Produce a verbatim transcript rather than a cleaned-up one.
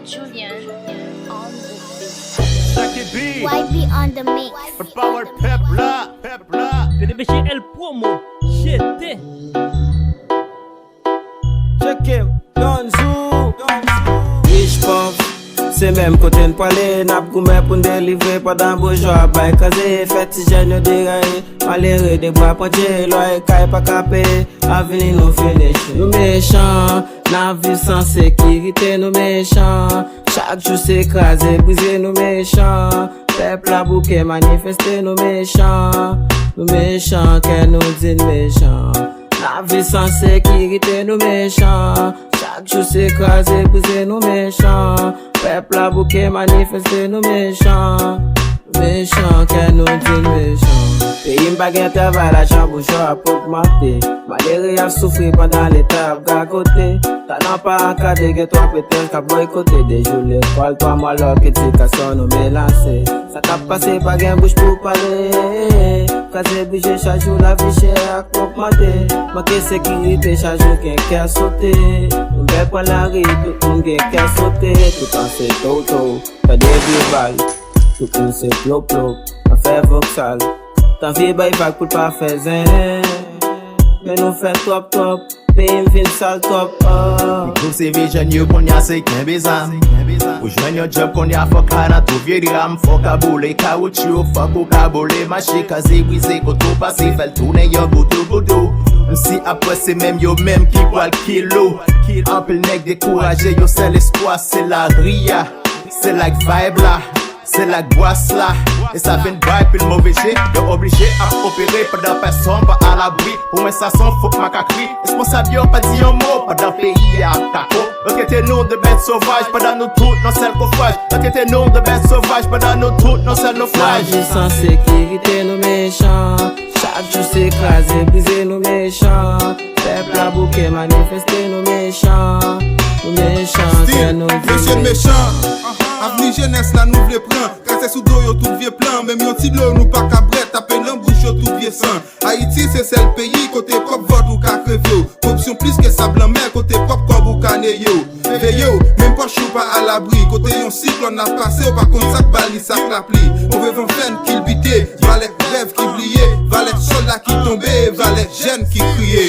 Julian on the beat. Sa ki bi, Y B on the mix. power pèp la, pèp la. Fede Beche El Promo, jete. Tcheke m, Don Zou. Rich pòv, se menm kote n prale, n ap goumen pou n delivre pandan boujwa ap bay kraze, fè ti jèn yo deraye, malere de bwa pandye, lwaye kay pa ka peye, avni nou fini. Nou mechan, n ap viv san sekirite, nou mechan, chak jou se kraze, brize, nou mechan, pèp la bouke manifeste, nou mechan, nou mechan, kè nou di n mechan. Lavi san sekirite, nou mechan. Chak jou se kraze, brize, nou mechan. Pèp la bouke manifeste, nou mechan. Nou mechan, kè nou di n mechan. Peyi m pa gen travay, lajan boujwa ap ogmante. Malere ap soufri pandan leta ap gagote. Talan pa ankadre, gen twòp etèn k ap boykote. De jou lekòl, twa mwa lòk edikasyon nou menase. Sa k ap pase pa gen bouch pou pale. Kraze brize chak jou lavi chè ak ogmante. Manke sekirite chak jou gen kè sote. Nou bèk pran lari tout moun gen kè sote. Toutan se toto, tande bri bal. Tout moun se ploplo, nan fè voksal. Tan vye bay vag pou l pa fè zen. Men nou fè twòp twòp. Peyi m vin sal twòp oh. Gwo se vye jèn yo kounye a se kenbe zam. Pou jwenn yon djòb kounye a fòk ka nan tou vye dram. Fòk ka boule kawoutchou, fòk ou ka boule mache. Kraze brize kote w pase, fè l tounen yon goudou goudou. M si apre se menm yo menm ki pral kilo. Anpil nèg dekouraje, yo sèl espwa se lari a. Se like vibe la. Se la gwas la. E sa vin bay pil move je. Yo oblije ap opere pandan pèsonn pa alabri. Pou mwen sa se yon fo makakri. Responsab yo pa di yon mo pandan peyi a ap kako. Yo trete nou de bèt sovaj pandan nou tout nan sèl kofraj. Yo trete nou de bèt sovaj pandan nou tout nan sèl nofraj. Lavi san sekirite, nou mechan. Chak jou se kraze, brize, nou mechan. Pèp la bouke manifeste, nou mechan. Nou mechan, kè Stil, nou di mesye mechan. Avni jenès la nou vle pran. Kase sou do yo tout vye plan. Menm yon ti dlo nou pa ka bwè. Tape nan bouch yo tout vye san. Ayiti se sèl peyi kote pwòp vòt ou ka kreve w. Koripsyon plis ke sab lanmè kote pwòp kòb ou ka neye w. Veye w, menm pòch ou pa alabri. Kote yon siklòn ap pase, ou pa konn sa k ba li sa k lapli. Move van fè n kilbite, valè rèv ki bliye, valè sòlda ki tonbe, valè jèn ki kriye.